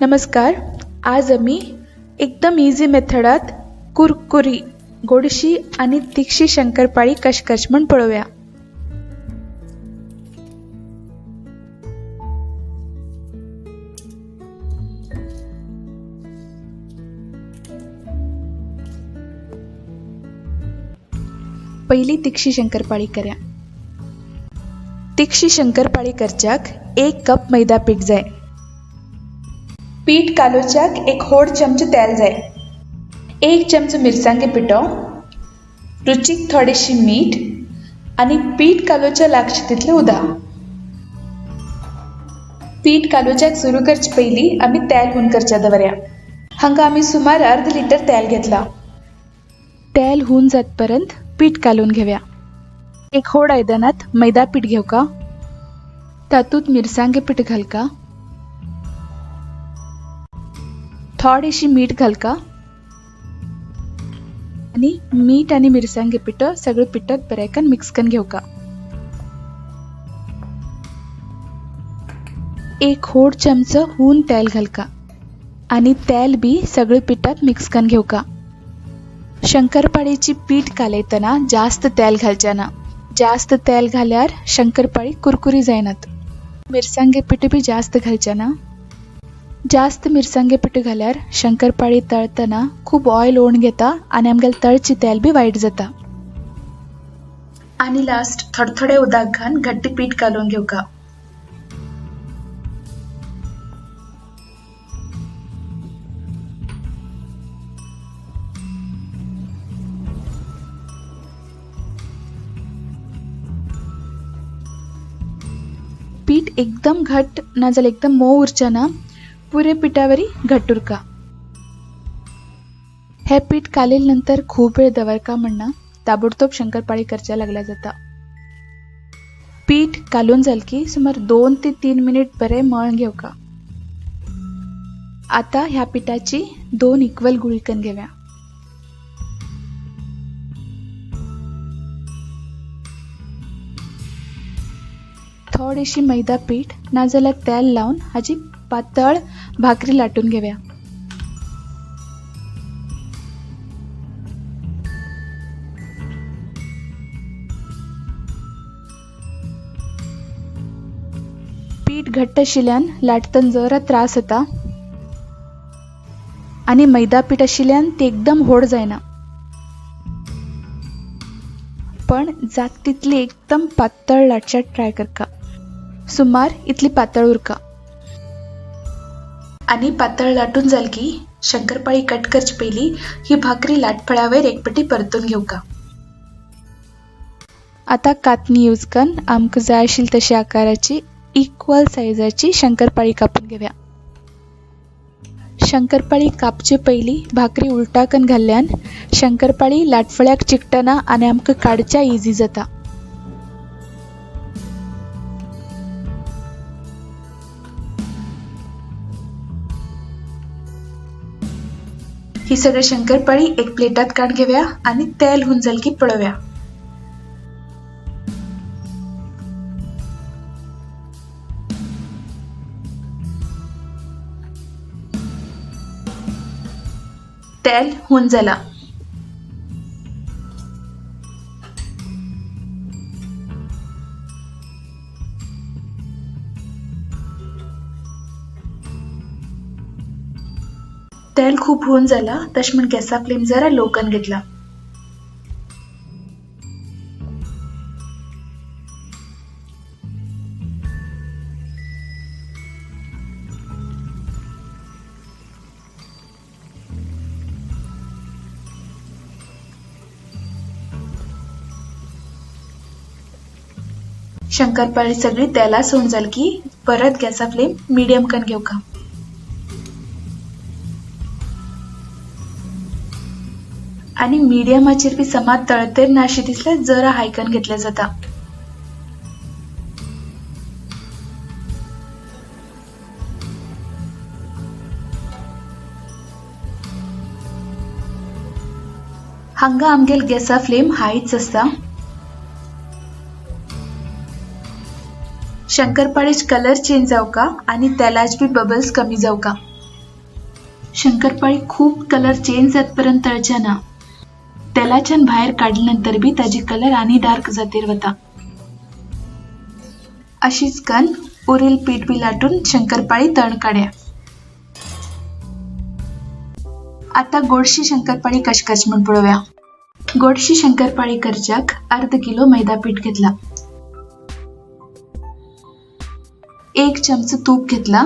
नमस्कार, आज आमी एकदम इजी मेथडात कुरकुरी गोडशी आनी तिखशी शंकरपाळी कश करची म्हण पळोवया। पहिली तिखशी शंकरपाळी करूया। तिखशी शंकरपाळी करच्याक 1 कप मैदा पीठ जाय। पीठ कालोवच्याक 1 होड चमचो तेल जाय, 1 चमचो मिरसांगे पिठो, रुचीक थोडेशी मीठ आनी पीठ कालोवच्या लागचे तितलें उदक। पीठ कालोवच्याक सुरू करचे पयलीं आमी तेल हून करच्या दवरया। हांगा आमी सुमार अर्द लिटर तेल घेतला। तेल हून जात पर्यंत पीठ कालोवन घेवया। 1 होड आयदनात मैदा पीठ घेवका, तातूंत मिरसांगे पीठ घालका, थोडीशी मीठ घालका आनी मीठ आनी मिरसांगे पिठो सगळें पिठात बरें मिक्स करून घेवका। 1 होड चमचो हून तेल घालका आनी तेल बी सगळें पिठात मिक्स करून घेवका। शंकरपाळीची पीठ कालयतना जास्त तेल घालचें ना, जास्त तेल घाल्यार शंकरपाळी कुरकुरी जायनात। मिरसांगे पीठ बी जास्त घालचें ना, जास्त मिरसांगे पीठ घाल्यार शंकरपाळी तळतना खूब ऑयल ओण घेता आनी आमगेले तळची तेल बी वायट जाता। आनी लास्ट थोडे थोडे उदक घालून घट्टी पीठ कालोवन घेवका। पीठ एकदम घट ना जाल्यार एकदम मोव उरचें ना, पुरे पिठावरी घट्ट उरका। हे पीठ कालेल नंतर खूब वेळ दवरका म्हणना, ताबडतोब शंकरपाळी करच्या लागल्या जाता। पीठ कालोवन जाल की सुमार 2 ते 3 मिनिट बरें मळून घेवका। आता ह्या पिठाची 2 इक्वल गुळी करून घेवया। थोडीशी मैदा पीठ ना जाल्यार तेल लावन हाजी पातळ भाकरी लाटून घेवया। पीठ घट्ट आशिल्ल्यान लाटतना जरा त्रास जाता आनी मैदा पीठ आशिल्ल्यान ती एकदम होड जायना, पण जात तितली एकदम पातळ लाटच्याक ट्राय करका। सुमार इतली पातळ उरका। आनी पातळ लाटून जाल की शंकरपाळी कट करचे पयलीं ही भाकरी लाटफळ्यावयर एकपटी परतून घेवका। आता कातनी यूज करून आमकां जाय आशिल्ली तशी आकाराची इक्वल सायजाची शंकरपाळी कापून घेवया। शंकरपाळी कापचे पयलीं भाकरी उलटा करून घाल्ल्यान शंकरपाळी लाटफळ्याक चिकटना आनी आमकां काडच्या इजी जाता। ही सगळी शंकरपाळी एक प्लेटात काढ घेवया आणि तेल हून जाल की पळोवया। तेल हून जाला। तेल खूप हून जाला तशें म्हण गॅसा फ्लेम जरा लो करून घेतला। शंकरपाळी सगळी तेला सोडून जाल की परत गॅसा फ्लेम मिडियम करून घेवका। आनी मिडियमाचेर बी समा तळतेर ना अशें दिसल्यार जरा हायकन घेतल्या जाता। हांगा आमगेल गॅसा फ्लेम हायच आसता। शंकरपाळीच कलर चेंज जावका आनी तेलाच बी बबल्स कमी जावका। शंकरपाळी खूप कलर चेंज जातपर्यंत तळच्या ना. तेलाच्यान भायर काडले नंतर बी ताजी कलर आनी डार्क जातीर वता. अशीच कन उरील पीठ बी लाटून शंकरपाळी तण काड्या. आता गोडशी शंकरपाळी कश करची म्हण पळोवया. गोडशी शंकरपाळी करच्याक अर्ध किलो मैदा पीठ घेतला, 1 चमचा तूप घेतला,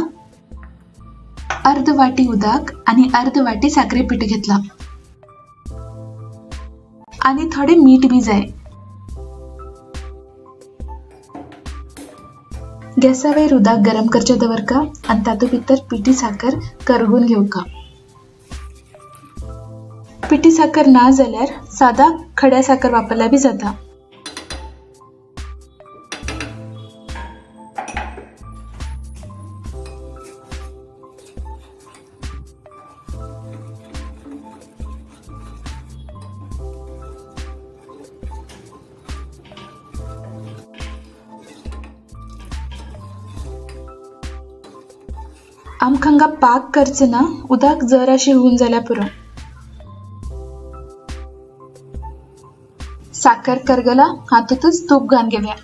अर्ध वाटी उदक आणि अर्ध वाटी साखरे पीठ घेतला आणि थोडे मीठ बी जाय. गॅसावेर उदक गरम करचे दवरका आणि तातूंत भितर पिठी साखर करगून घेवका. पिठी साखर ना जाल्यार सादा खड्या साखर वापरल्यार बी जाता. आमकां हांगा पाक करचो ना, उदक जराशें हून जाल्यार पुरो. साखर करगला हातूंतच तूप घालून घेवया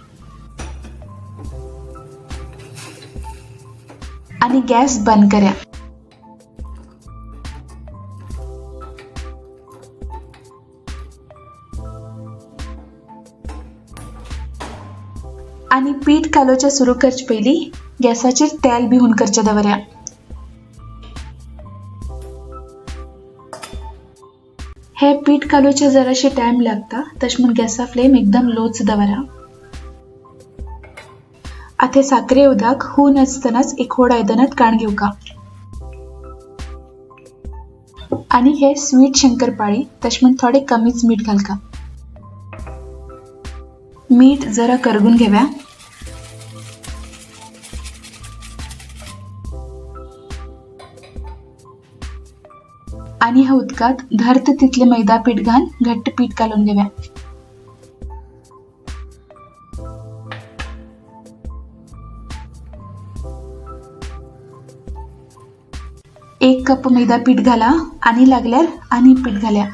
आनी गॅस बंद करया. आनी पीठ कालोवचें सुरू करचे पयलीं गॅसाचेर तेल बी हून करचें दवरया. हे पीठ कालोवचे जराशे टाइम लागता, तशें म्हूण गॅसा फ्लेम एकदम लोच दवरा. आतां साखरे उदक हून आसतनाच एक व्हड आयदनांत काण घेवका आनी हे स्वीट शंकरपाळी तशें म्हूण थोडे कमीच मीठ घालका. मीठ जरा करगून घेवया. आनी ह्या उदकांत धरत तितले मैदा पीठ घालून घट्ट पीठ कालोवन घेवया. एक कप मैदा पीठ घाला आनी लागल्यार आनी पीठ घाल्या.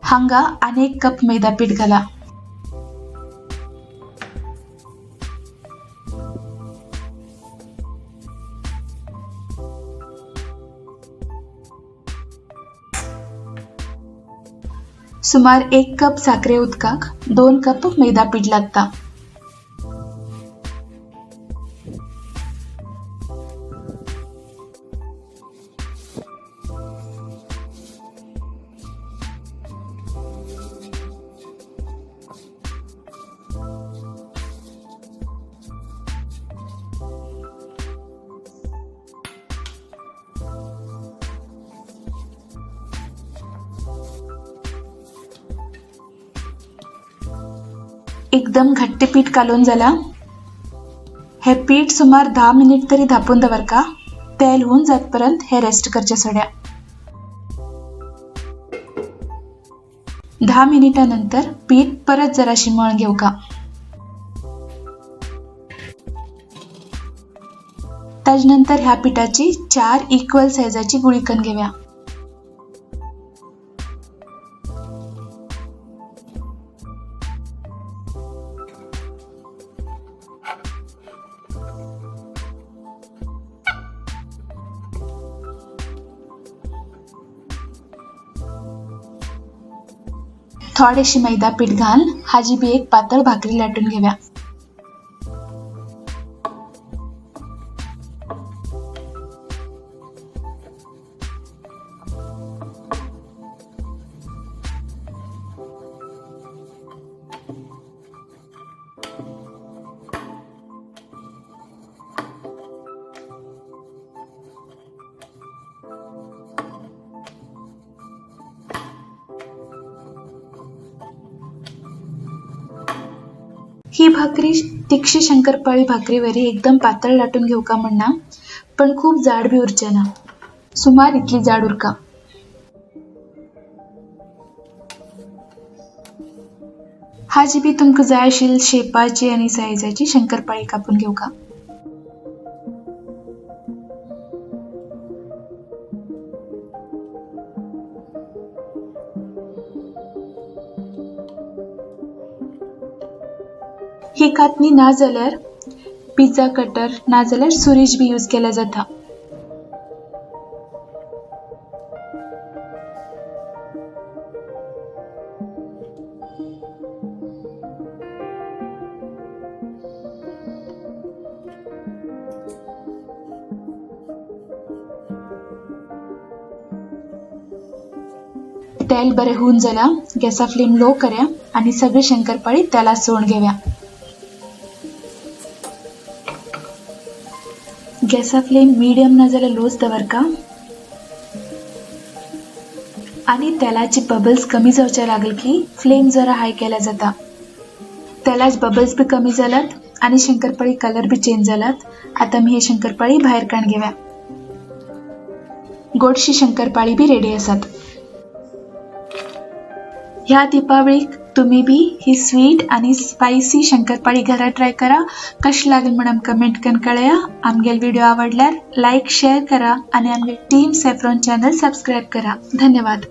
हांगा आनी 1 कप मैदा पीठ घाला. सुमार 1 कप साखरे उदकाक 2 कप मैदा पीठ लागता. एकदम घट्ट पीठ कालोवन जाला. हे पीठ सुमार 10 मिनिट तरी धापून दवरका. तेल हून जातपर्यंत हे रेस्ट करचे सोड्या. 10 मिनिटां नंतर पीठ परत जराशी मळून घेवका. ताजे नंतर ह्या पिठाची 4 इक्वल सायजाची गुळी करून घेवया. थोडेशी मैदा पीठ घाल हाजी बी एक पातळ भाकरी लाटून घेवया. ही भाकरी तिखशी शंकरपाळी भाकरीवरी एकदम पातळ लाटून घेवका म्हणना, पण खूप जाड बी उरचे ना, सुमार इतली जाड उरका. हाजी बी तुमकां जाय आशिल्ली शेपाची आनी सायजाची शंकरपाळी कापून घेवका. ही कातणी ना जाल्यार पिझ्झा कटर ना जाल्यार सुरीज बी यूज केल्यार जाता. तेल बरें हून जाला. गॅसा फ्लेम लो करया आनी सगळे शंकरपाळी तेलात सोडून घेवया. गॅसा फ्लेम मीडियम ना जाल्यार लोच दवरका आनी तेलाची बबल्स कमी जावचे लागले की फ्लेम जरा हाय केल्या जाता. तेलाचे बबल्स बी कमी जालात आनी शंकरपाळी कलर बी चेंज जालात. आता मी हे शंकरपाळी भायर काडून घेवया. गोडशी शंकरपाळी बी रेडी आसात. ह्या दीपावळीक तुम्ही बी ही स्वीट आणि स्पायसी शंकरपाळी घरा ट्राय करा. कशी लागेल म्हण आमकां कमेंट करून कळया. आमगेल व्हिडिओ आवडल्यार लायक शेअर करा आणि आमगे टीम सॅफ्रॉन चॅनल सबस्क्राईब करा. धन्यवाद.